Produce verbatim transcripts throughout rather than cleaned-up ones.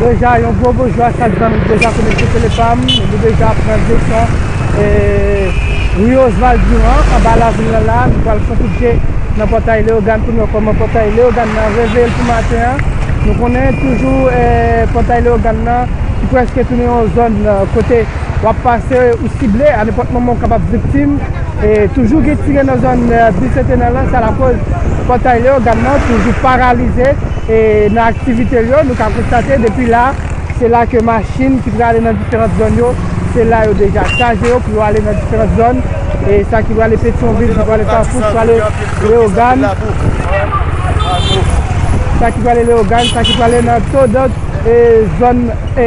Deja, yon gwo bonjou a chak zanmi ki deja konekte Tele Pam. Nou deja pran direksyon, e, ri Oswald Durand, anba lavil la la. Nou pral fè kout je nan Pòtay Leyogàn pou nou wè kòman Pòtay Leyogàn nan reveye l pou maten an. Nou konnen toujou, e, Pòtay Leyogàn nan ki prèske tounen yon zòn, e, kote w ap pase ou sible, a nenpòt moman ou kapab viktim. E toujou gen tire nan zòn, e, Bisentenè lan, sa lakoz Pòtay Leyogàn nan toujou paralize, e, nan aktivite l yo. Nou ka konstate depi la, se la ke machin ki prale nan diferan zòn yo, se la yo deja chaje yo pou yo ale nan diferan zòn. E sa ki prale Petyonvil, ki prale Kafou, ki prale Leyogàn, sa ki prale Leyogàn, sa ki prale nan Todot, e, zòn, e,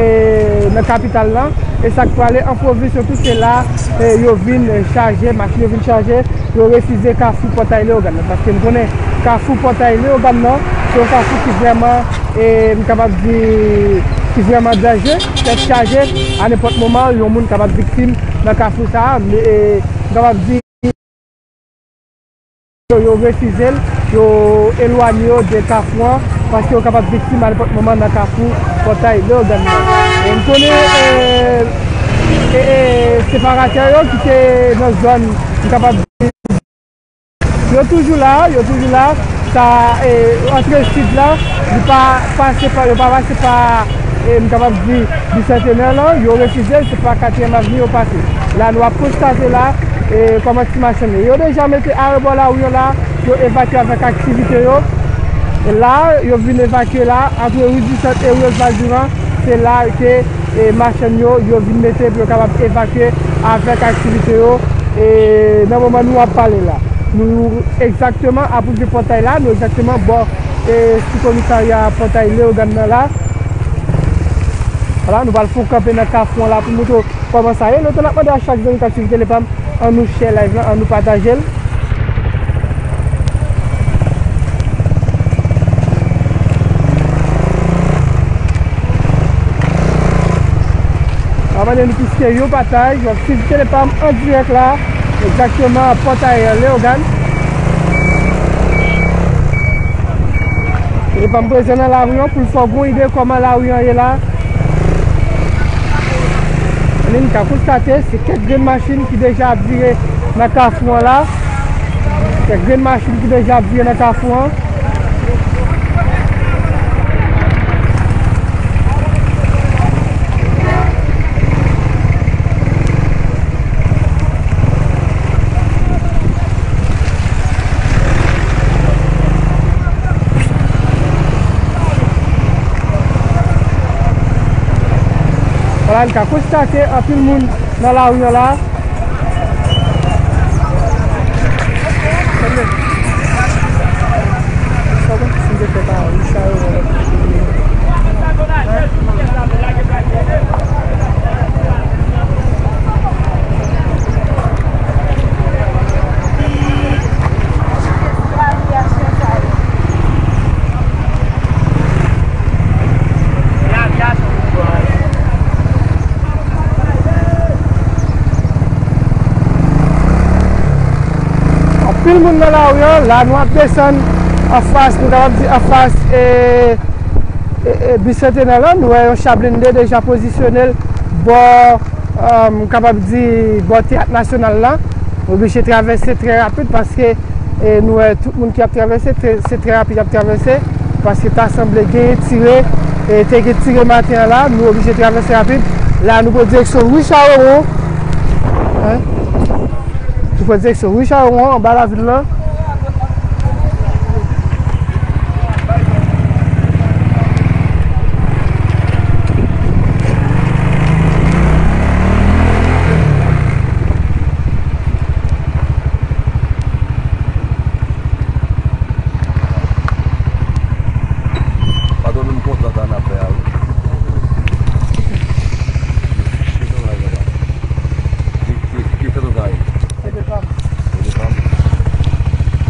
nan kapital lan, e sa k prale an pwovens yo tou, se la, e, yo vin chaje, machin yo vin chaje, yo refize kafou Pòtay Leyogàn nan, paske m konnen kafou Pòtay Leyogàn nan, se yon kafou ki vrèman, e, m kapab di, ki vrèman danje, tèt chaje, a nenpòt moman, yon moun kapab viktim nan kafou sa a, men, e, m kapab di, yo, yo refize l, yo elwanye yo de kafou an, paske yo kapab viktim a nenpòt moman nan kafou Pòtay Leyogàn nan. E m konnen, e, e, e, separatè yo ki te nan zòn, m kapab di, yo toujou la, yo toujou la. Sa, e, antre sid la, li pa pase pa, yo pa pase pa, e, m kapab di, Bisentenè lan, yo refize l, se pa Katriyèm Avni yo pase. La, nou ap konstate la, e, kòman ti machann yo. Yo deja mete arebò lari an la, yo evakye avèk aktivite yo. E la, yo vin evakye la, antre ri Disant e ri Oswald Durand, se la ke, e, machann yo, yo vin mete pou yo kapab evakye avèk aktivite yo. E nan moman nou ap pale la, nou egzakteman ap rive Pòtay la, nou egzakteman bò, e, sou komisarya Pòtay Leyogàn nan la. Vwala, nou pral fè yon kanpe nan kafou an la pou montre w kòman sa ye. Lontan n ap mande a chak zanmi k ap swiv Tele Pam, ann nou share live lan, ann nou pataje l. Ann mande nou plis ke yon pataj, w ap swiv Tele Pam an dirèk la, egzakteman Pòtay Leyogàn. Tele Pam prezan nan lari an pou l fè w gen yon ide kòman lari an ye la. Kounye a n ka konstate, se kèk grenn machin ki deja ap vire nan kafou an la. Kèk grenn machin ki deja ap vire nan kafou an. Vwala, n ka konstate anpil moun nan lari an la. Anpil moun nan lari an, la nou ap desann anfas, nou kapab di anfas, e, e, e, Bisentenè lan, nou wè yon cha blende deja pozisyone l bò, e, m kapab di bò Teyat Nasyonal la. Nou oblije travèse trè rapid paske, e, nou wè tout moun ki ap travèse, trè, se trè rapid y ap travèse, paske ta sanble genyen tire, e, te gen tire maten an la, nou oblije travèse rapid. La, nou pran direksyon ri Charewon. Hein? Nou pran direksyon ri Charewon, anba lavil lan. Patwon menm kontan sa n ap fè a, wi. Ki, ki, ki fèt ou ka ye? Fèt de fanm. Fèt de fanm.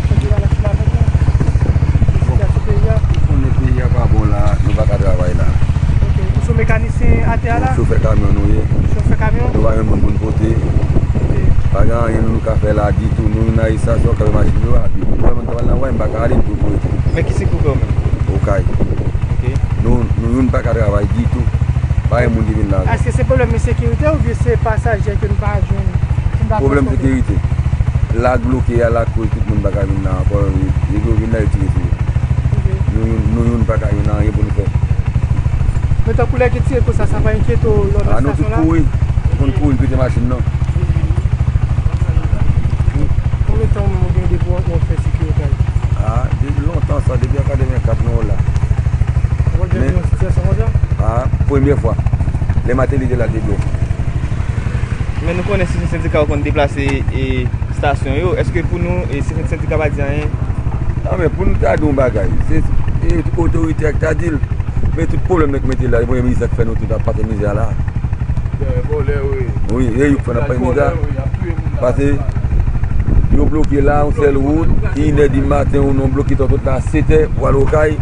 Fèt de fanm. Sitiyasyon peyi a. Ou konnen peyi a pa bon la, nou pa ka travay la. Ok. Ou se mekanisyen atè a la? Chofè kamyon nou ye. Chofè kamyon? Nou pa jwenn moun pou n pote. Ok. Pa gen anyen nou ka fè la ditou. Nou vin nan estasyon, kanpe machin yo, epi pou mwen, mwen travay nan wè, m pa ka ale, m tou pou rete. Men ki sèk ou fè ou menm? Okay. Ok. Nou, nou youn pa ka travay ditou. Pa gen moun ki vin la. Èske se pwoblèm ensekirite oubyen se pasaje ke n pa jwenn, ke n pa Pwoblèm transpòte? Sekirite. Lak bloke a, lak koz, tout moun pa ka vin la ankò. Yo, yo vin la, yo tire sou yo. Ok. Nou, nou youn pa ka jwenn anyen pou nou fè. Men tankou lè gen tire konsa, sa pa enkyete w lè w nan estasyon la? A, nou tout kouri. Nou konn kouri kite machin nan. Konbyen tan ou menm ou gen depi w ap fè sikirotay? A, depi lontan sa, depi an katrevenkat nou la. Ou konn fè yon sitiyasyon konsa? A, premye fwa. Lè Martelly te la, te blo. Men nou konnen si sendika yo konn deplase e, estasyon yo. Èske pou nou, e, si sendika pa di anyen? Non, men pou nou ta di yon bagay, se, e, otorite a ki ta di l. Men tout pwoblèm nèg mete la, e premye minis la ki fè nou tout ap pase mizè a la. Dèyè vòlè, wi. Wi, e yo k fè n ap pase mizè a. Pase yo bloke la, yon sèl wout, inè di maten, ou non bloke tout la, setè, pou al Okay,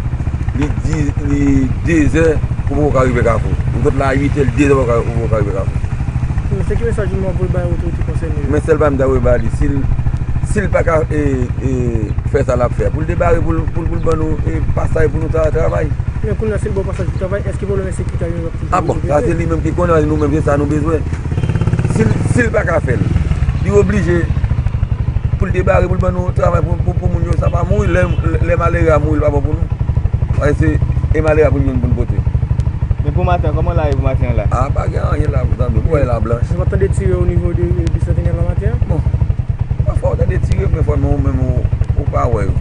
li di, li dezè, ou poko ka rive Kafou. Ou sot la a uitè, li dezè, ou poko ka, ou poko ka rive Kafou. Men se ki mesaj ou menm w ap voye bay otorite konsène yo? Men sèl bagay m ta voye ba li, si l, si l pa ka, e, e, fè sa l ap fè, pou l debare, pou l, pou l, pou l ban nou, e, pasaj pou nou ta travay. Men kounye a, si l ba w pasaj pou travay, èske pwoblèm ensekirite a yo ap toujou rezoud? A bon, sa se li menm ki konnen, nou menm se sa nou bezwen. Si l, si l pa ka fè l, li oblije pou l debare, pou l ban nou travay pou, pou, pou moun yo, sa pa mouri, lè, lè malere a mouri, l pa bon pou nou. Paske se, e malere a pou n jwenn pou n pote. Men pou maten an, kòman la ye pou maten an la? A, pa gen anyen la pou tande, ou wè la blanch. Nou pa tande tire o nivo de, de Bisantenè la maten an? Bon, pafwa ou tande tire, men fò men ou menm ou, ou pa wè yo.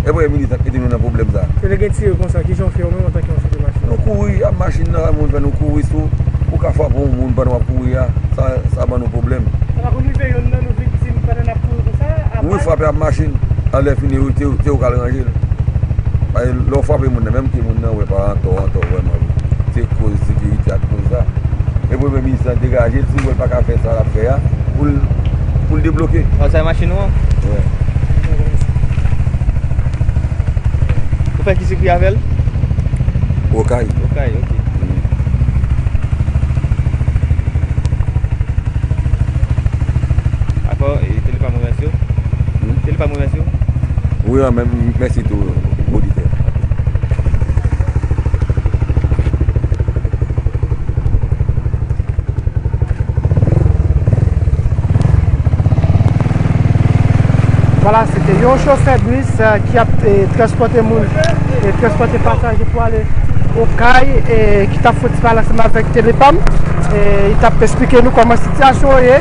E premye minis la k mete nou nan pwoblèm sa. Se lè gen tire konsa, kijan w fè ou menm antanke yon chofè machin? Nou kouri ap machin nan, moun fè nou kouri sou, ou ka frape yon moun pandan w ap kouri a, sa, sa ban nou pwoblèm. Sa pa konn rive youn nan nou viktim pandan n ap kouri konsa? Wi, frape ap machin, anlè fini, wi, te, te ou k al ranje l. Paske lè w frape moun nan, menm ke moun nan wè pa antò, antò vrèman, se koz sekirite ak koz sa. E premye minis lan degaje l, si l wè l pa ka fè sa l ap fè a, pou l, pou l debloke. Ou sa machin ou an? Wi. Ou fè ki sikwi avè l? Okay. Okay, ok. Mm. Dakò, e, Telepam remèsye w. Hmm? Telepam remèsye w. Wi, an, men, mèsi tou, oditè. Vwala, se te yon chofè bis, eh, ki ap, eh, transpòte moun, eh, transpòte pasaje pou ale Okay, eh, ki t ap fè ti pale ansanm avèk Telepam. Eh, li t ap esplike nou kòman sitiyasyon an ye.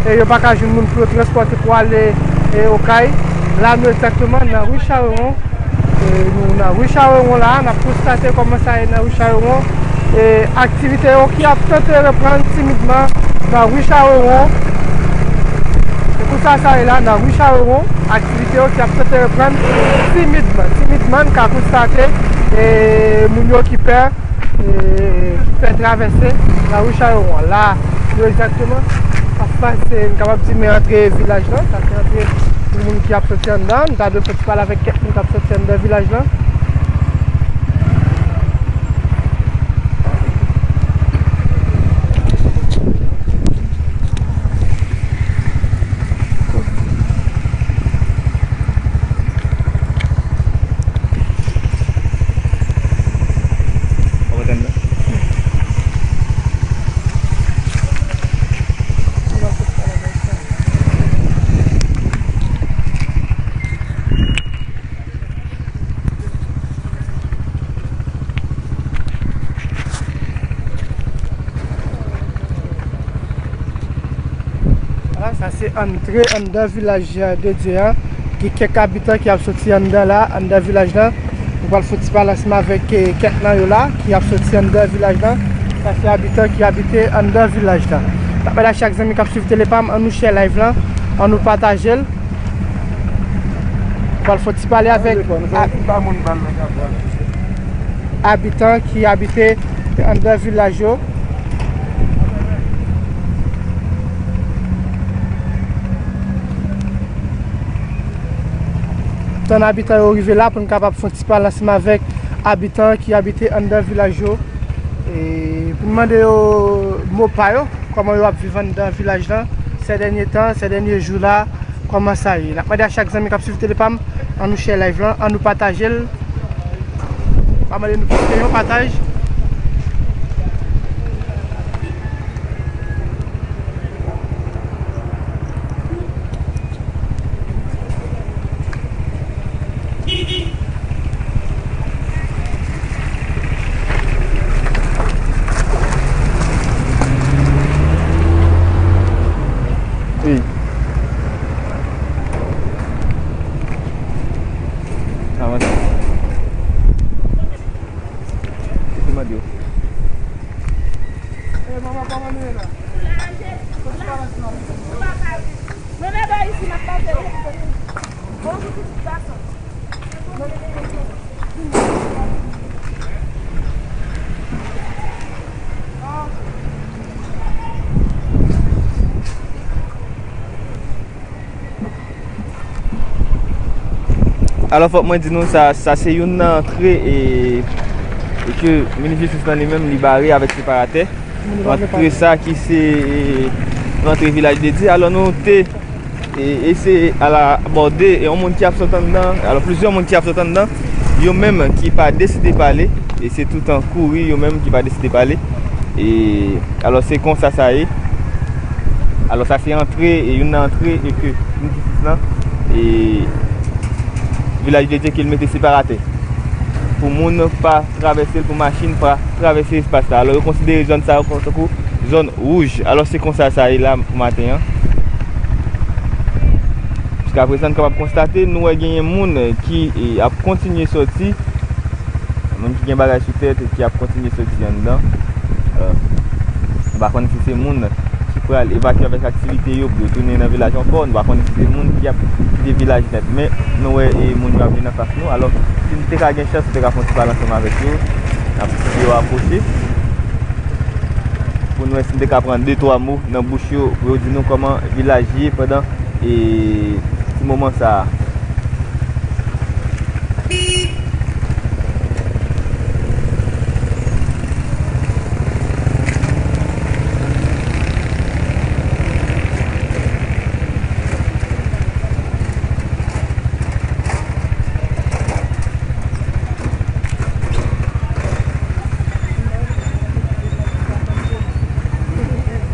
Eh, yo pa ka jwenn moun pou yo transpòte pou ale, eh, Okay. La, nou egzakteman nan ri Charewon. E, nou nan ri Charewon la, n ap konstate kòman sa ye nan ri Charewon. E, aktivite yo ki ap tante reprann timidman nan ri Charewon. Se konsa sa ye la, nan ri Charewon, aktivite yo ki ap tante reprann timidman. Timidman, n ka konstate, e, moun yo ki pè, e, ki fè travèse nan ri Charewon. La, nou egzakteman ap pase, n kapab di, men antre vilaj lan. Sa se antre pou moun ki ap soti anndan. Nou ta dwe fè ti pale avèk kèk moun k ap soti anndan vilaj lan. Vwala, sa se antre anndan vilaj de Dye a. Gen kèk abitan ki ap soti anndan la, anndan vilaj lan. Nou pral fè ti pale ansanm avèk, eh, kèk nan yo la, ki ap soti anndan vilaj lan. Sa se abitan ki abite anndan vilaj lan. N ap mande a chak zanmi k ap swiv Telepam, ann nou share live lan, ann nou pataje l. Nou pral fè ti pale avèk a-, abitan ki abite anndan vilaj yo. Tann abitan yo rive la pou n kapab fè yon ti pale ansanm avèk abitan ki abite anndan vilaj yo. E pou n mande yo mo pa yo, kòman yo ap viv anndan vilaj lan, sè dènye tan, sè dènye jou la, kòman sa ye. N ap mande a chak zanmi k ap swiv Telepam, ann nou share live lan, ann nou pataje l. Mande nou kite yon pataj. Wi. Avanse. Ki mande w? Mwen menm isi m ap pase. Bonjou pitit gason. Alò, fòk mwen di nou sa, sa se youn nan antre e, e ke minis jistis lan li menm li bare avèk separatè. Antre sa ki se, e, rantre Vilaj de Dye. Alò, nou te, e, eseye al abòde, e, yon moun ki ap sot anndan, alò, plizyè moun ki ap sot anndan, yo menm ki pa deside pale, e se tout an kouri, yo menm ki pa deside pale. E, alò, se konsa sa ye. Alò, sa se antre, e youn nan antre, e ke minis jistis lan, e Vilaj de Dye ke l mete separatè. Pou moun pa travèse l, pou machin pa travèse espas la. Alò, yo konsidere zòn sa yo kon, tankou zòn wouj. Alò, se konsa sa ye la pou maten an. Jiskaprezan, n kapab konstate, nou wè genyen moun ki, e, ap kontinye sòti. Moun ki gen bagay sou tèt ki ap kontinye soti anndan. Euh, nou pa konnen si se moun ki pral evakye avèk aktivite yo pou yo tounen nan vilaj ankò. Nou pa konnen si se moun ki ap kite vilaj nèt. Men nou wè, e, moun yo ap vin anfas nou. Alò, si n te ka gen chans, n te ka fè yon ti pale ansanm avèk yo. N ap kite yo apwoche. Pou n wè si n te ka pran de, twa mo nan bouch yo, pou yo di nou kòman vilaj ye pandan, e, ti moman sa a.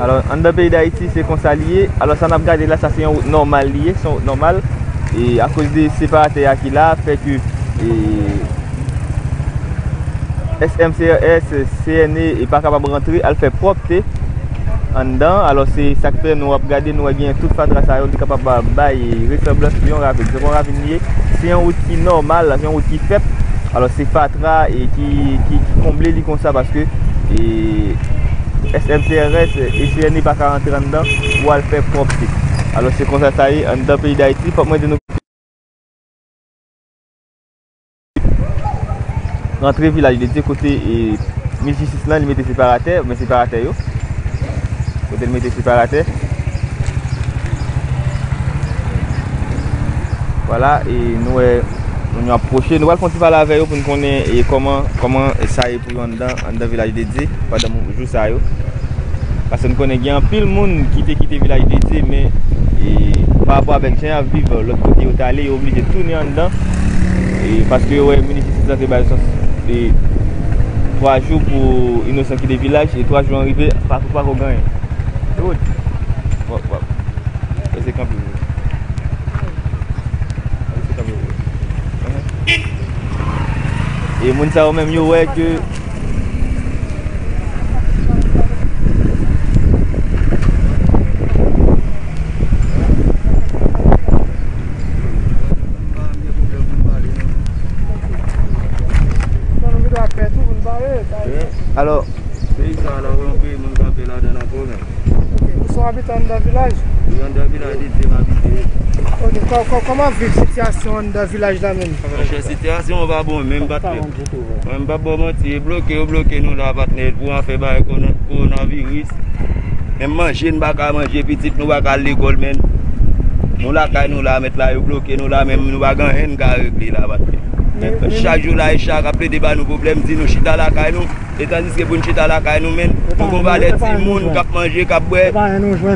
Alò, anndan peyi Dayiti, se konsa li ye. Alò, sa n ap gade la, sa se yon wout nòmal li ye, se yon wout nòmal. E akoz de separatè a ki la, fè ke, e, S M C R S, C N E, e pa kapab rantre, al fè pwòpte anndan. Alò, se sa k fè nou ap gade, nou wè gen tout fatra sa yo, li kapab bay resanblans yon ravin. Se pa yon ravin li ye, se yon wout ki nòmal, se yon wout ki fèt. Alò, se fatra e ki, ki, ki konble li konsa paske, e, S M C R S e C N E pa ka rantre anndan pou al fè pwòpte. Alò, se konsa sa ye anndan peyi Dayiti. Fòk mwen di nou, rantre Vilaj de Dye kote, e, minis jistis lan, li mete separatè, men separatè yo. Kote l mete separatè. Vwala, e nou wè moun yo ap pwoche. Nou pral fè yon ti pale avè yo pou n konnen, e, kòman, kòman sa ye pou yo anndan, anndan Vilaj de Dye pandan jou sa yo. Paske n konnen gen anpil moun ki te kite Vilaj de Dye, men, e, pa rapò avèk jan y ap viv lòt kote yo t ale, yo oblije tounen anndan. E, paske yo wè minis jistis lan te ba yo sans, e, twa jou pou inosan kite vilaj, e twa jou an rive, pako, pako gen anyen. Wout. Wap, wap. Rete kanpe. Rete kanpe. E moun sa yo menm, yo wè ke Alò, peyi sa a la, wè yon peyi moun kanpe ladan l ankò menm. Ok, ou se yon abitan anndan vilaj? Wi, anndan vilaj de Dye m abite. Ok, kò-, kò-, kòman w ap viv sitiyasyon anndan vilaj la menm? Monchè, sitiyasyon an pa bon, men m pa t menm. Mwen, m p ap ba w manti, e bloke yo bloke nou la, patnè, pou afè bagay kono-, kowonaviris. Menm manje, n pa ka manje, pitit nou pa ka al lekòl, menn. Nou lakay nou la, mèt la, yo bloke nou la, menm nou pa gen anyen n ka regle la, patnè. Men, men, chak jou la, e chak ap plede ba nou pwoblèm, di nou chita lakay nou. E tandiske pou n chita lakay nou, menm, nou gon valè timoun k ap manje, k ap bwè.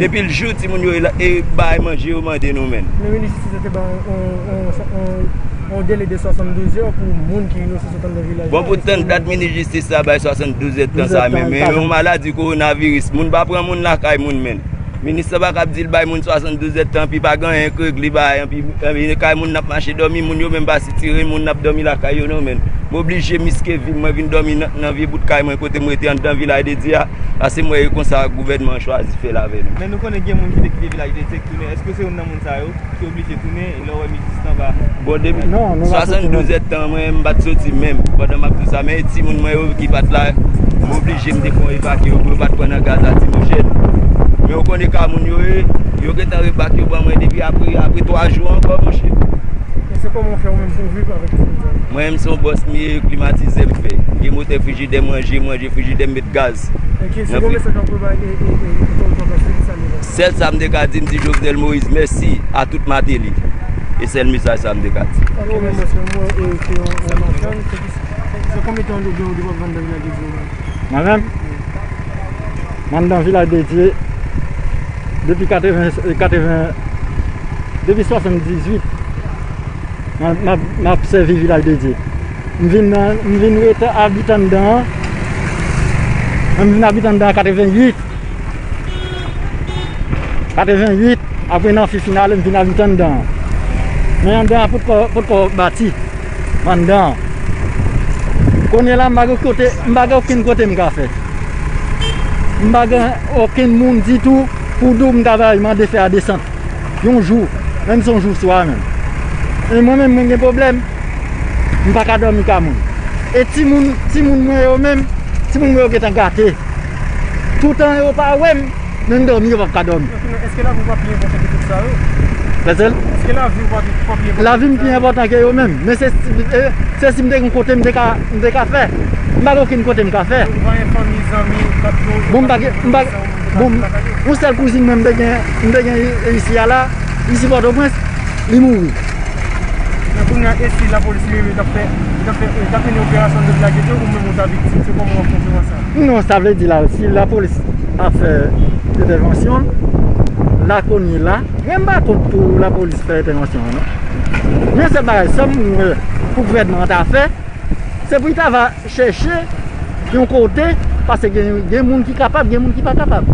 Depi l jou, timoun yo e la, e bay manje yo mande nou, menm. Men minis jistis te ban yon, yon, yon, yon Yon dele de swasanndouz è pou moun ki inosan sot anndan vilaj la. Bon, pou tann dat minis jistis la bay swasanndouz èdtan sa menm, men yon maladi kowonaviris, moun pa pran moun lakay moun, menm. Minis la pa kab di l bay moun swasanndouz èdtan, anpi pa gen anyen k regle, bay, anpi, anpi kay moun n ap mache dòmi, moun yo menm pa sitire, moun n ap dòmi lakay yo non, menm. M oblije m riske vi m, mwen vin dòmi nan, nan vye bout kay mwen kote m rete anndan vilaj de Dye a, paske m wè e konsa gouvènman an chwazi fè l avè nou. Men nou konnen gen moun ki te kite vilaj de Dye ki tounen, èske se youn nan moun sa yo? Ki oblije tounen, lè w wè minis lan pa. Bon, depi swasanndouz èdtan, mwen, m pa t soti menm, pandan m ap di w sa, men e timoun mwen yo ki pa t la, m oblije, m te fè yon evakye yo pou yo pa t pran nan gaz lakrimojèn. Men ou konnen ka moun yo ye, yo gentan rebak yo ban mwen depi apre, apre twa jou ankò, monchè. E se kòman w fè ou menm pou w viv avèk timoun sa yo? Mwen menm, se yon bòs m ye, klimatizè m fè. Gen motè frijidè, manje, manje frijidè, m met gaz. Ok, se yon mesaj w ap voye bay, e, e, e, otorite an plas yo, ki sa l ye la? Sèl sa m te ka di, m di Jovenel Moïse mèsi a tout Martelly. E sèl mesaj sa m te ka di. Ok, mèsi. Mwen, e, se yon, yon machann, se ki, se konbyen tan ou gen ou depi w ap vann nan vilaj de Dye la? Mwen menm? Mwen anndan vilaj de Dye depi katreven, katreven, depi swasanndizuit. M ap, m ap, m ap sèvi vilaj de Dye. M vin nan, m vin ret abite anndan an. Mwen m vin abite anndan an katreven uit. Katreven uit, apre nan fi finale, m vin abite anndan an. Men anndan an potko, potko bati. Anndan an. Kounye la, m pa gen kote, m pa gen okenn kote m ka fè. M pa gen okenn moun ditou pou di w m ta bay mande fè a desant. Yon jou, menm si yon jou swa menm. E mwen menm, mwen gen pwoblèm, m pa ka dòmi ka moun. E timoun, timoun mwen yo menm, timoun mwen yo gentan gate. Toutan yo pa wè m, menm dòmi yo p ap ka dòmi. Èske lavi w pa pi enpòtan ke tout sa yo? Lèzèl? Èske lavi w pa pi, pa pi enpòtan? Lavi m pi enpòtan ke yo menm. Men se, e, se si m te gen kote m te ka, m te ka fè. M pa gen okenn kote m ka fè. Ou pa gen fanmi, zanmi k ap di w yo pa gen kote sa yo, m te ka viv lakay yo? Bon, m pa gen, m pa gen, bon, yon sèl kouzin mwen m te gen, m te gen i-, isi a la, isi Pòtoprens, li mouri. Men kounye a, e si lapolis li menm li t ap fè, li t ap fè, li t ap mennen operasyon de vilaj de Dye, ou menm ou ta viktim, se kòman w ap fonksyone sa? Non, sa vle di la, si lapolis ap fè entèvansyon l, la kounye la, mwen m pa kont pou lapolis fè entèvansyon an, non. Men sèl bagay, sa m wè pou gouvènman an ta fè, se pou l ta va chèche yon kote, paske gen, gen moun ki kapab, gen moun ki pa kapab.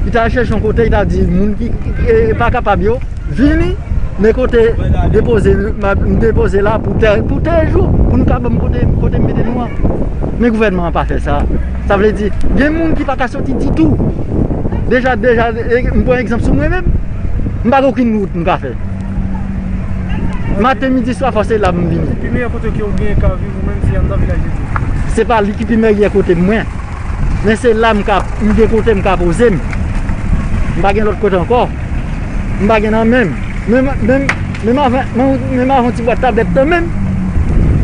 Li ta chèche yon kote, li ta di moun ki, ki, ki, e, pa kapab yo, vini, men kote depoze, m depoze la pou tè, pou tè jou, pou nou ka ban m kote, kote m mete nou an. Men gouvènman an pa fè sa. Sa vle di, gen moun ki pa ka soti ditou. Deja, deja, e, m pran egzanp sou mwen menm. M pa gen okenn wout m ka fè. Maten, midi, swa, fò se la m vini. Pi meyè kote ke w genyen ka viv ou menm, se anndan vilaj de Dye. Se pa li ki pi meyè kote mwen. Men se la m ka, m gen kote m ka poze m. M pa gen lòt kote ankò. M pa gen nan men m. Menm, menm, menm avè, menm, menm avè yon ti bwat tablèt nan men m.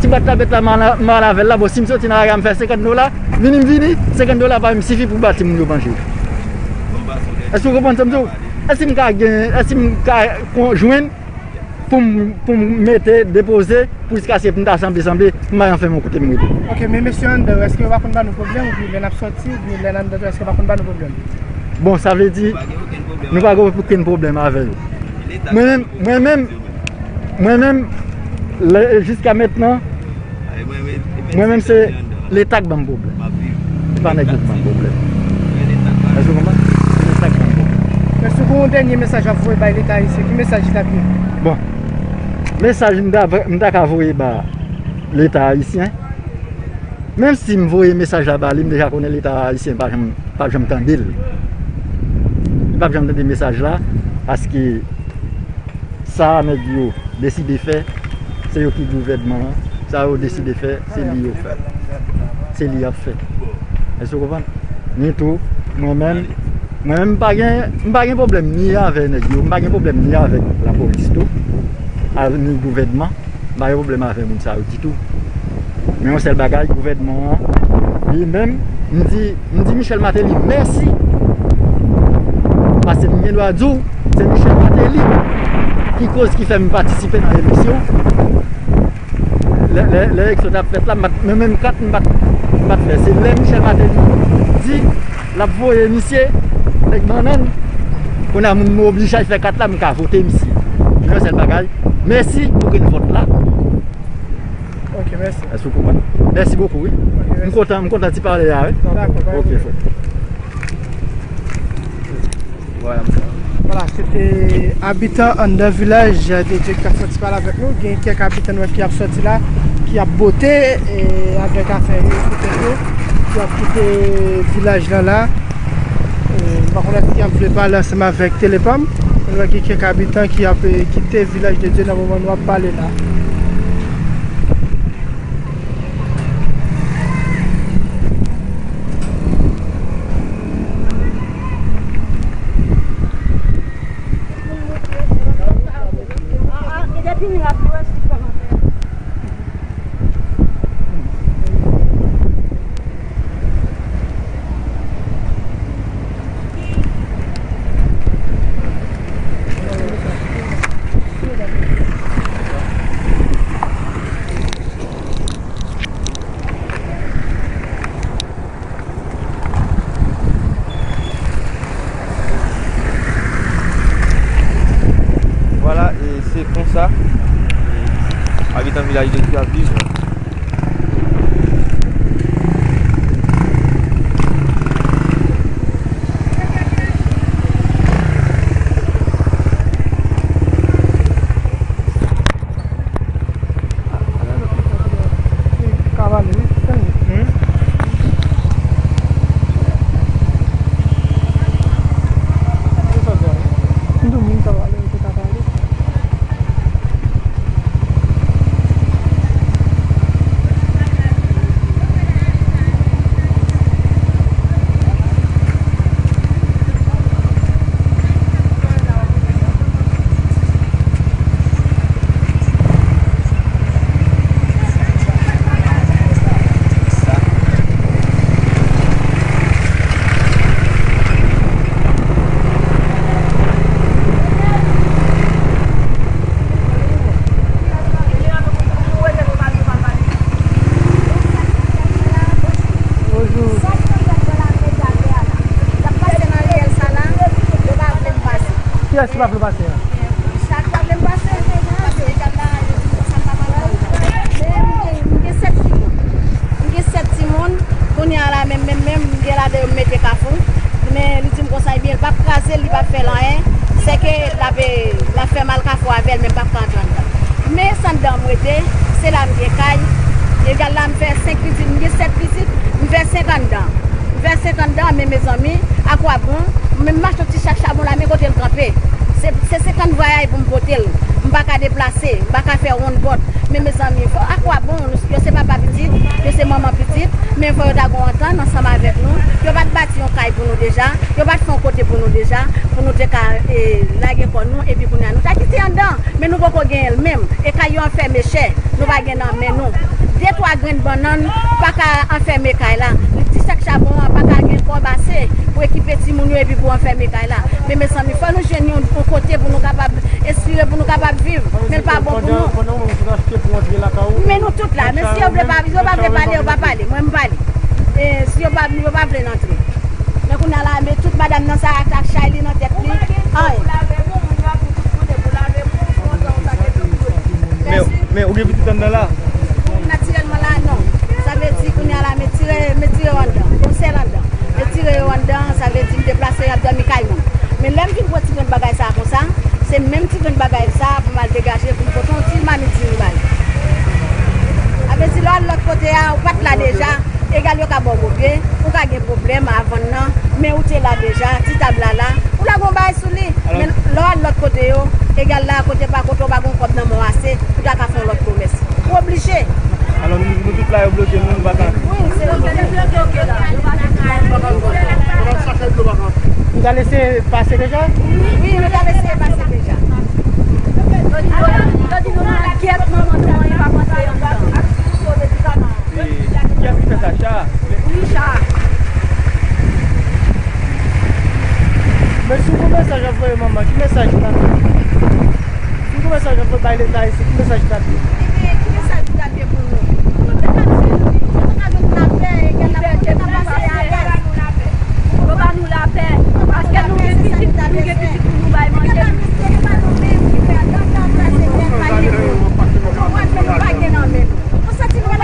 Ti bwat tablèt la, m al, m al avè l la. Bon, si m soti nan lari a, m fè senkant dola, vini m vini, senkant dola pa menm sifi pou ba timoun yo manje. Èske w konprann sa m di w? Èske m ka gen, èske m ka kon-, jwenn pou m, pou m mete, depoze, pou jiskaske pou m ta sanble, sanble, m pa janm fè m yon kote m rete. Ok, men mesye anndan yo, èske yo pa konn ba nou pwoblèm, oubyen lè n ap sòti, oubyen lè n anndan tou, èske yo pa konn ba nou pwoblèm? Bon, sa vle di, nou pa gen okenn pwoblèm avè yo. Mwen menm, mwen menm, mwen menm, lè, jiska mentnan, mwen menm se Leta k ban m pwoblèm. Se pa nèg yo k ban m pwoblèm. Èske w konprann? Se Leta k ban m pwoblèm. Men si w gen yon dènye mesaj w ap voye bay Leta ayisyen, ki mesaj li t ap ye? Bon, mesaj m ta, m ta ka voye ba Leta ayisyen, menm si m voye mesaj la ba li, m deja konnen Leta ayisyen pa janm, p ap janm tande l. Li p ap janm tande mesaj la, paske sa nèg yo deside fè, se yo ki gouvènman an. Sa yo deside fè, se li yo fè. Se li y ap fè. Èske w konprann? Ni tou, mwen menm, mwen menm, m pa gen, m pa gen pwoblèm ni avè nèg yo, m pa gen pwoblèm ni avèk lapolis tou, a, ni gouvènman. M pa gen pwoblèm avè moun sa yo ditou. Men yon sèl bagay, gouvènman an, li menm, m di, m di Michel Martelly mèsi. Paske m gen dwa di w, se Michel Martelly ki koz ki fè m patisipe nan eleksyon. Lè, lè, lè eleksyon t ap fèt la, m pa t, menm, menm kat m pa t, m pa t fè. Se lè Michel Martelly di l ap voye misye, nèg bannann, kounye a moun m oblije al fè kat la, m ka vote misye. Men yon sèl bagay, mèsi pou grenn vòt la. Mèsi. Èske w konprann? Mèsi bokou, wi. M kontan, m kontan ti pale a, wi. Dakò, pa gen pwoblèm. Ok, frè. Vwala, m sa. Vwala, se te abitan anndan vilaj de Dye k t ap fè ti pale avèk nou. Gen kèk abitan nou wè ki ap sòti la, ki ap bote, e, avèk afè yo, kote yo, ki ap kite vilaj lan la. E, m pa konn èske y ap vle pale ansanm avèk Telepam. Nou wè gen kèk abitan ki ap, e, kite vilaj de Dye nan moman nou ap pale la. Vwala, e se konsa, e, abitan vilaj de Dye ap viv. Kiyès ki pa vle pase a? Sa k pa vle m pase, se jan se egal la, yo di konsa m pa malad. Men m gen, m gen sèt timoun. M gen sèt timoun. Kounye a la, menm, menm, menm, m gen ladan yo m mete Kafou. Men li di m konsa, ebyen, l p ap kraze l, li p ap fè l anyen. Sèke l ap, l ap fè m al Kafou avè l, men m p ap ka antre anndan. Men se anndan m rete, se la m gen kay. Egal la, m fè senk pitit, m gen sèt pitit, m fè senk anndan. M fè senk anndan, men mezanmi, akwabon, men m achte yon ti chak chabon la, men kote l kanpe. Se, se senkant vwayay pou m pote l. M pa ka deplase, m pa ka fè wonn bòt. Men mezanmi, fò, akwabon, yo se papa pitit, yo se manman pitit, men fò yo ta gon antann ansanm avèk nou. Yo pa t bati yon kay pou nou deja, yo pa t fè yon kote pou nou deja, pou nou te ka, e, lage kò nou, epi kounye a nou ta kite anndan. Men nou poko genyen l menm. E kay yo anfème chè. Nou pa gen nan men nou. De twa grenn bannann pa ka anfème kay la. Ti sak chabon an pa ka gen kòb ase pou ekipe timoun yo epi pou anfème kay la. Men mezanmi, fò nou jwenn yon, yon kote pou nou kapab espire, pou nou kapab viv. Men l pa bon pou nou. Men nou tout la. Men si yo vle pa, si yo pa vle pale, yo pa pale. Mwen, m pale. E si yo pa, yo pa vle n antre. Men kounye a la, men tout madanm nan sa ak, ak chay li nan tèt li. Anyen. Men, men ou gen pitit anndan la? Natirèlman la, non. Sa vle di, kounye a la, men tire, men tire yo anndan. Yon sèl anndan. Men tire yo anndan, sa vle di m deplase, y ap dòmi kay moun. Men lè m fin pran ti grenn bagay sa a konsa, se menm ti grenn bagay sa a pou m al degaje, pou m pote yon ti mamit diri ba yo. Sa vle di, lè w al lòt kote a, ou pa t la deja. Egal yo ka ba w gwo pye, ou ka gen pwoblèm avan nan, men ou te la deja, ti tab la la, ou lage yon bagay sou li. Men lè w al lòt kote yo, egal la, kote pa kote, ou pa gen kòb nan men w ase pou ta ka fè yon lòt komès. Ou oblije. Alò, nou, nou tout la, yo bloke nou, nou pa ka. Wi, se yo ki bloke, ok, la. Nou ta lese pase deja? Wi, nou ta lese pase deja. Yo di nou, yo di nou nan kèt, manman, nou pa pase anndan. E kiyès ki fè sa? Cha? Wi, Cha. Men si w gon mesaj w ap voye manman, ki mesaj ou t ap, si w gon mesaj w ap voye bay Leta isit, ki mesaj ou t ap ye? Ki, ki mesaj ou t ap ye pou nou? Nou te ka di, nou te ka jwenn lapè, egal lapè, nou te ka pase alèz. Yo ba nou lapè, paske nou gen pitit, nou gen pitit pou nou bay manje. Egal lapè, se pa nou menm ki fè anndan sa, se lè pa gen pou nou. Nou wè ke nou pa gen nan men nou. Nou santi nou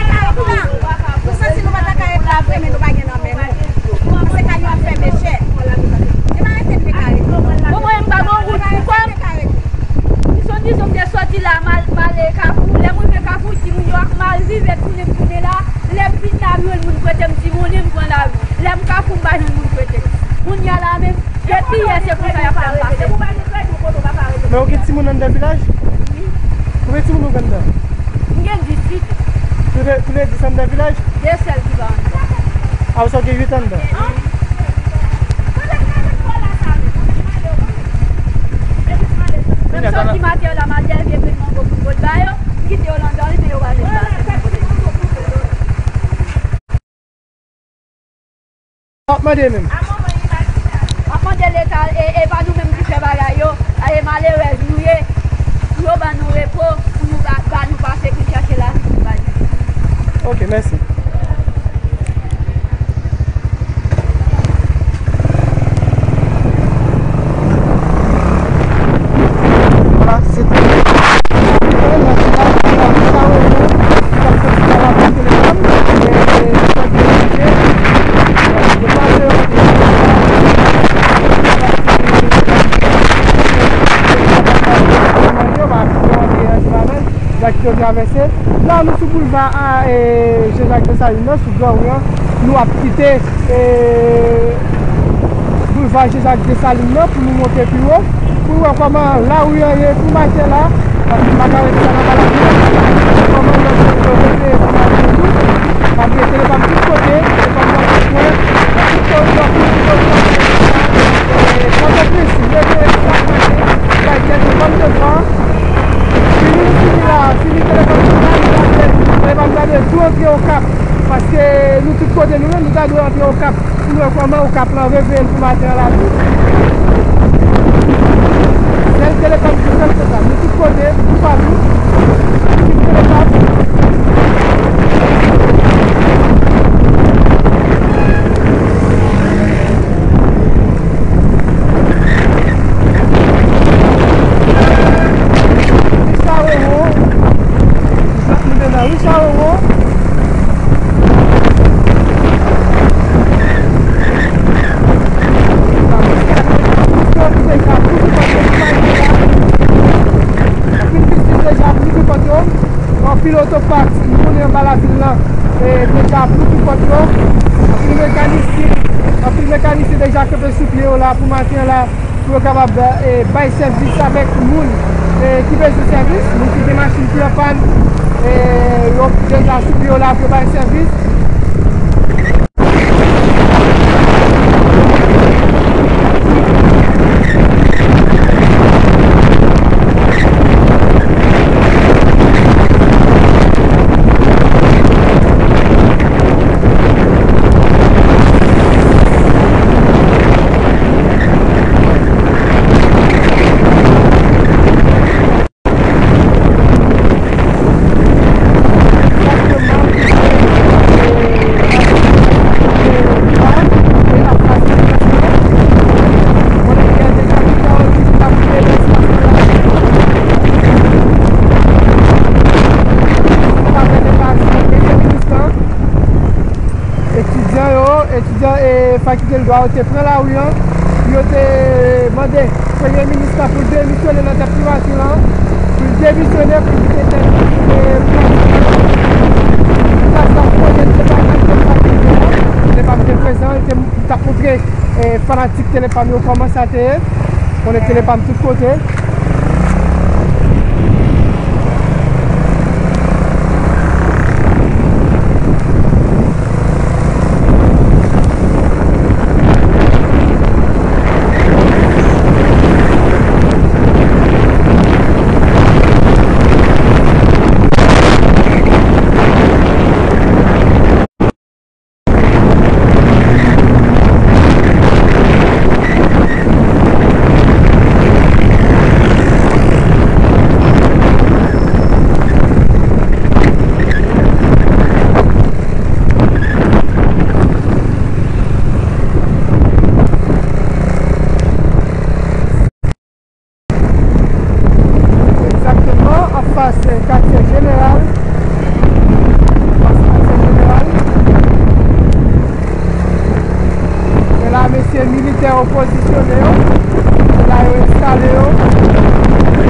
Pa jwenn moun prete. Kounye a la menm, depi yè se konsa y ap fè m pase. Men ou gen timoun anndan vilaj? Wi. Konbyen timoun ou gen anndan? M gen dis pitit. Tou le, tou le dis anndan vilaj? De sèl ki pa anndan. A, ou sa gen uit anndan? Menm sòti maten la, m al chèche grenn mango pou m pot ba yo, m kite yo lan dòmi, men yo pa jwenn pase. W ap mande menm. W ap mande Leta, e, e pa nou menm ki fè bagay yo, e malerèz nou ye, pou yo ban nou repo, pou nou ba, ba nou pase pou n chache lavi pou nou ba nou. Ok, mèsi. Vwala, se te Nèg yo travèse. La, nou sou boulva a, e, Jean Jacques Dessalines nan, sou gran ri an. Nou ap kite, e, boulva Jean Jacques Dessalines nan pou nou monte pi wo, pou nou wè kòman lari an ye pou maten la. Paske m pa ka rete la nan balade. Kòman lòt moun yo rete pou maten tou. M ap gen telefòn tout kote, telefòn nan tout kwen, nan tout koridò, tout kote. E, Pòtoprens, leve chak maten, bay tèt yo kòm devwa. Fini, fini la, fini telefòn nan, nou gade, telefòn gade, tou antre Okap. Paske nou tout kote nou ye, nou ta dwe antre Okap. Pou nou wè kòman Okap lan reveye l pou maten an la tou. Sèl telefòn ki sèl konsa. Nou tout kote, toupatou. Tout telefòn. Richard Roro. Nou devan Richard Roro. Anpil piscine deja pli pi kòt yo. Anpil otopak moun anba lavil lan, e, deja pli pi kòt yo. Anpil mekanisyen, anpil mekanisyen deja kanpe sou pye yo la pou maten an la. Pou yo kapab, e, bay sèvis avèk moun, e, ki bezwen sèvis, moun ki gen machin ki an pàn, e, yo deja sou pye yo la pou yo bay sèvis. Etidyan yo, etidyan, e, fakilte dwa yo te pran lari an, yo te mande Premye Minis la pou l demisyone nan tèt primati lan, pou l demisyone, pou l kite tèt, e, primati lan. Sa, sa konnen l te pa nan tèt fakilte an, Telepam te prezan, l te, l t ap montre, e, fanatik Telepam yo kòman sa te ye. Konnen Telepam tout kote. Egzakteman anfas katye jeneral. Anfas katye jeneral. E la, mesye militè yo pozisyone yo. E la, yo enstale yo.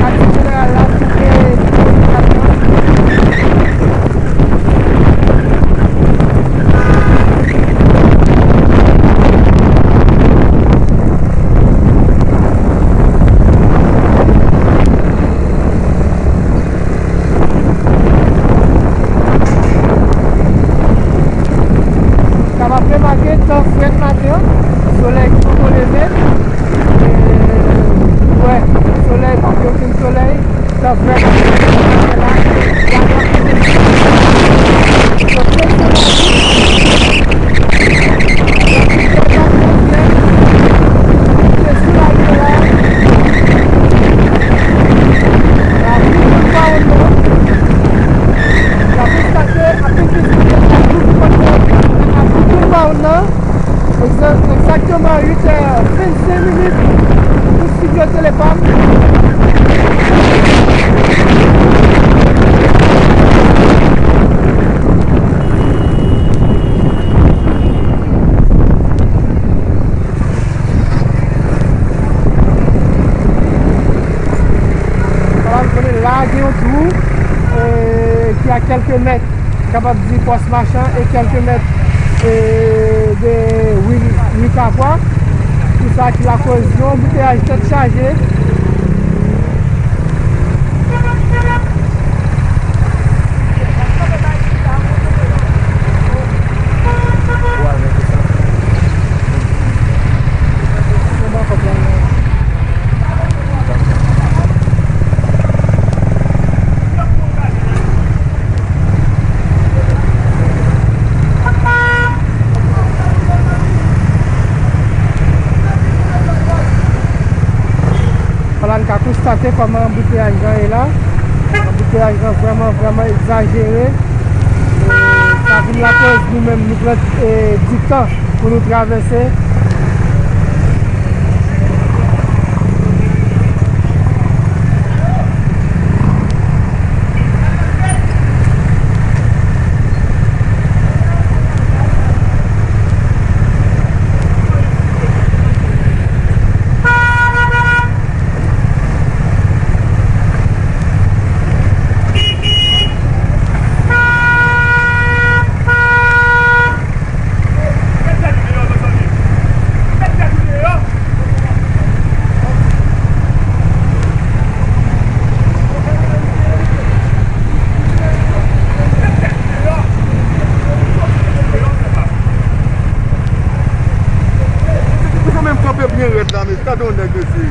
Katye jeneral la, sou pe, sou pe. Etidyan, Solèy ki poko leve. E, wè, solèy, pa gen okenn solèy. Sa vrèman la. Egzak-, egzakteman uit è vennsenk minit pou Studio Tele Pam. Vwala, nou konnen la gen yon twou, e, ki a kèlke mèt, kapab di Pòs Machan e kèlke mèt, e, de Ri, Ri Kapwa. Pou sa ki lakoz yon anbouteyaj tèt chaje. Vwala, n ka konstate kòman anbouteyaj lan ye la. Anbouteyaj lan vrèman, vrèman egzajere. E sa vin lakoz nou menm, nou pran, e, ditan pou nou travèse. Mesye, ki pou fè menm kanpe byen rèd la, mesye. Gade yon nèg, mesye.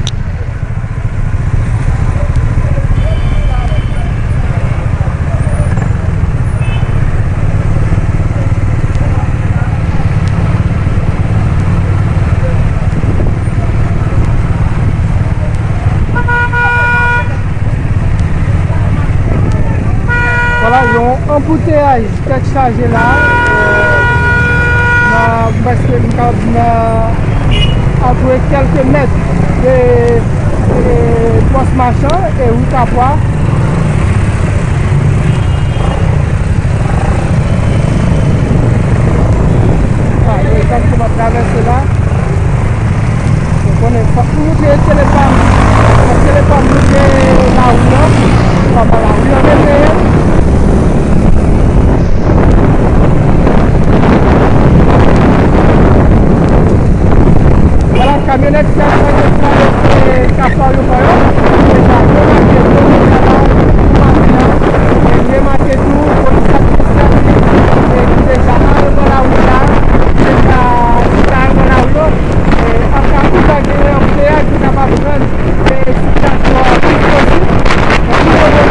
Vwala, yon anbouteyaj tèt chaje la, e, nan, prèske m ka di nan antre kèlke mèt de, de Pòs Machan e Ri Kapwa. A, e, sa m ap travèse la. Ou konnen, fòk nou moutre Tele Pam. Fòk Tele Pam moutre lari an. Kòman lari an mete ye. Vwala, kamyonèt ki ap travèse Kapwa yo fè yo. Deja, yo make domèn la, maten an. E yo make tou, polis administratif, e ki deja anba lari a, deja chita anba lari yo. E, an ka tou, pa gen anbouteyaj ki kapab rann, e, sitiyasyon an pi posib. E, pi posib,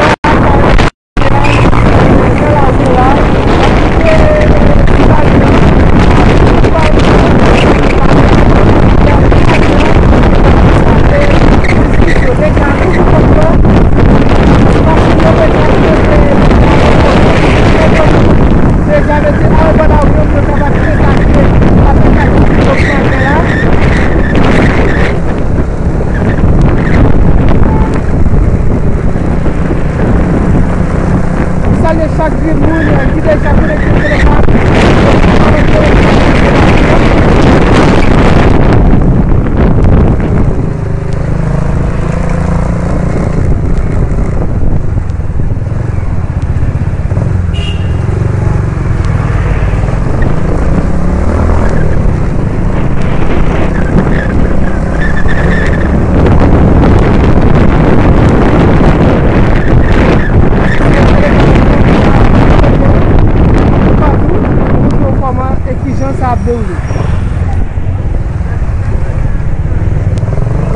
anbouteyaj nan lari yo la, e, ki pa gen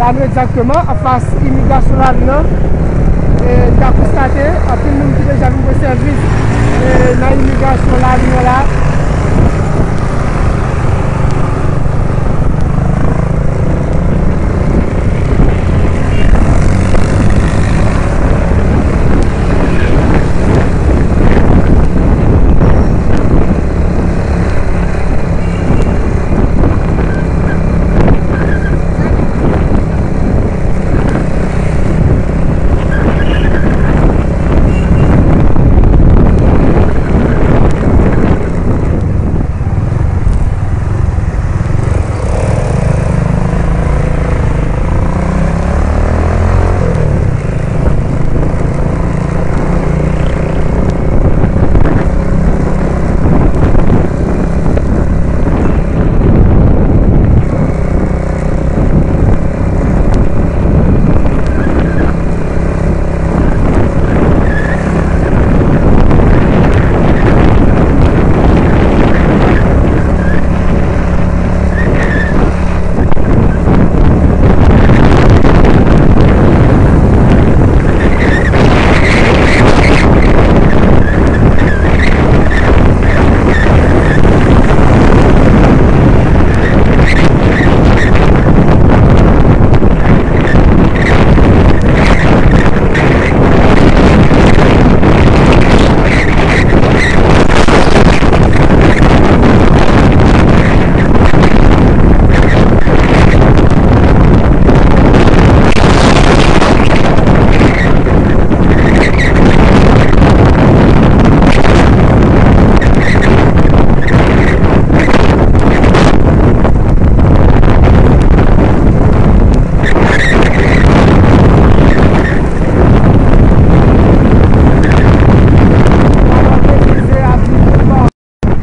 Ann egzakteman anfas imigrasyon Lalin an. E, n ka konstate anpil moun ki deja vin pran sèvis, e, nan imigrasyon Lalin an la.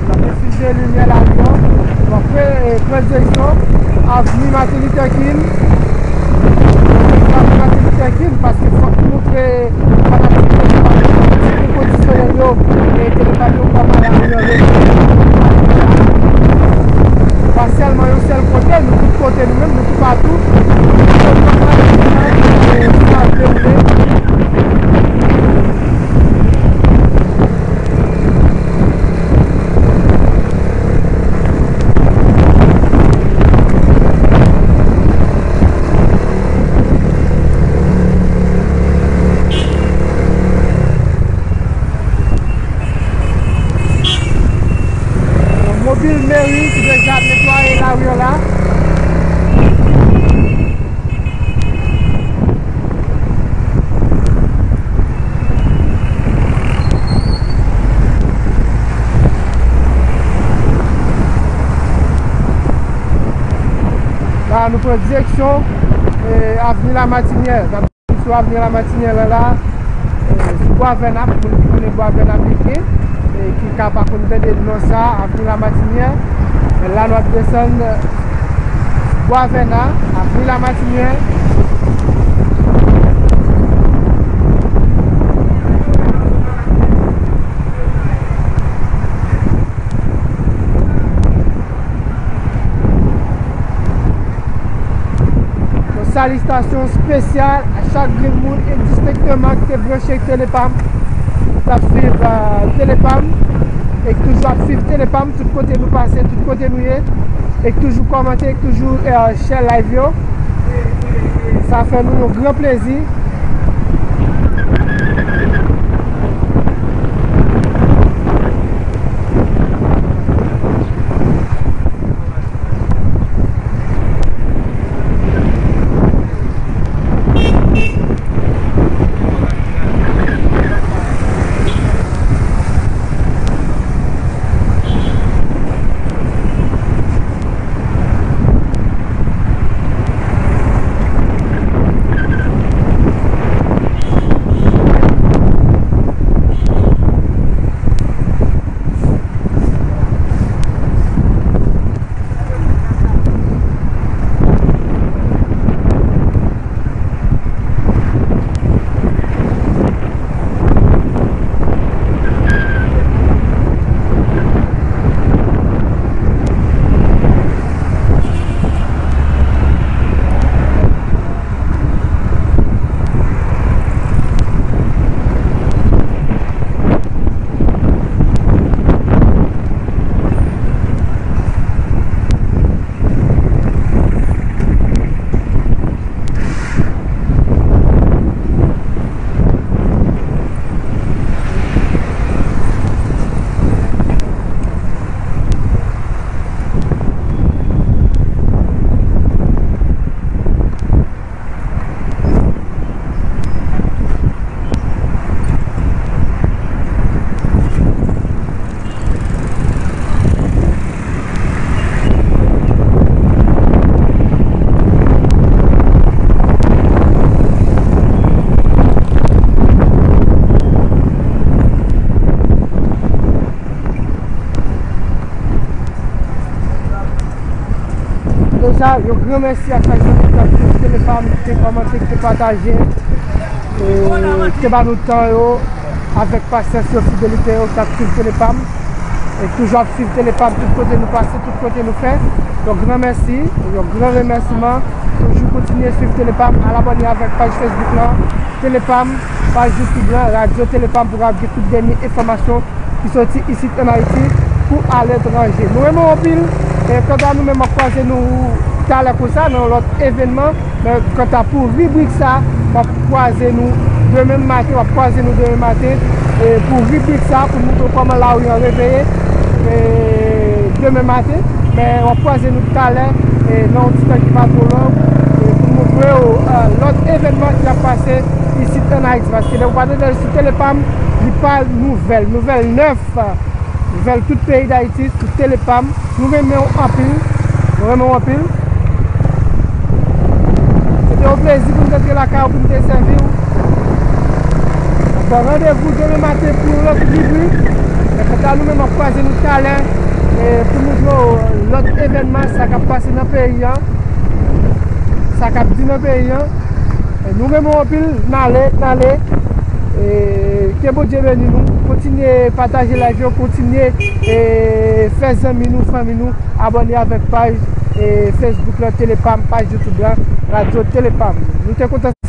N ap refize limyè Lalin an. N ap pre-, e, pran direksyon avni Martin Luther King. Avni Martin Luther King, paske fòk nou montre fanatik yo ki pa kondisyonèl yo, e telefòn yo kòman Lalin an rete. Pa sèlman yon sèl kote, nou tout kote, nou menm, nou toupatou. Mobil meri ki deja ap netwaye lari an la. La, nou pran direksyon, e, avni Lamatinyè. N ap sou avni Lamatinyè la, la, e, sou Bwa Vèna, pou moun ki konnen Bwa Vèna byen, e, ki ka pa konn tande non sa, avni Lamatinyè. E la, nou ap desann Bwa Vèna, avni Lamatinyè. Yon salitasyon espesyal a chak grenn moun endistenkteman ki te branche ak Telepam, k ap swiv, e, Telepam, e k toujou ap swiv Telepam tout kote nou pase, tout kote nou ye, e k toujou kòmante, e k toujou, e, share live yo. Sa fè nou yon gran plezi. Sa, yon gran mèsi a chak zanmi ki t ap swiv Tele Pam, ki te kòmante, ki te pataje, e, ki te ba nou tan yo, avèk pasyans yo, fidelite yo, k ap swiv Tele Pam. E toujou ap swiv Tele Pam tout kote nou pase, tout kote nou fè. Yon gran mèsi, yon gran remèsiman. Toujou kontinye swiv Tele Pam, al abòne avèk paj Facebook lan, Tele Pam, paj YouTube lan, Radyo Tele Pam, pou w ap gen tout dènye enfòmasyon ki soti isit ann Ayiti pou aletranje. Nou renmen w anpil. E kanta nou menm, w ap kwaze nou talè konsa nan yon lòt evènman. Men kanta pou ribrik sa, w ap kwaze nou demen maten, w ap kwaze nou demen maten, e pou ribrik sa, pou nou montre w kòman lari an reveye, e demen maten. Men w ap kwaze nou talè, e nan yon ti tan ki pa twò long, e pou nou montre w, e, lòt evènman ki ap pase isit ann Ayiti. Paske lè w pa tande l sou Tele Pam, li pa nouvèl. Nouvèl nèf, nouvèl tout peyi Dayiti sou Tele Pam. Nou renmen w anpil. Nou renmen w anpil. Se te yon plezi pou m te antre lakay ou, pou m te sèvi w. N ap ba w randevou demen maten pou yon lòt ribrik. Men kanta nou menm, n ap kwaze nou talè, e pou nou montre w lòt evènman, sa k ap pase nan peyi an, sa k ap di nan peyi an. E nou renmen w anpil, n ale, n ale. E ke Bondye beni nou. Kontinye pataje live yo, kontinye, e, fè zanmi nou, fanmi nou abòne avèk paj, e, Facebook lan, Tele Pam, paj YouTube lan, Radyo Tele Pam. Nou te kontan.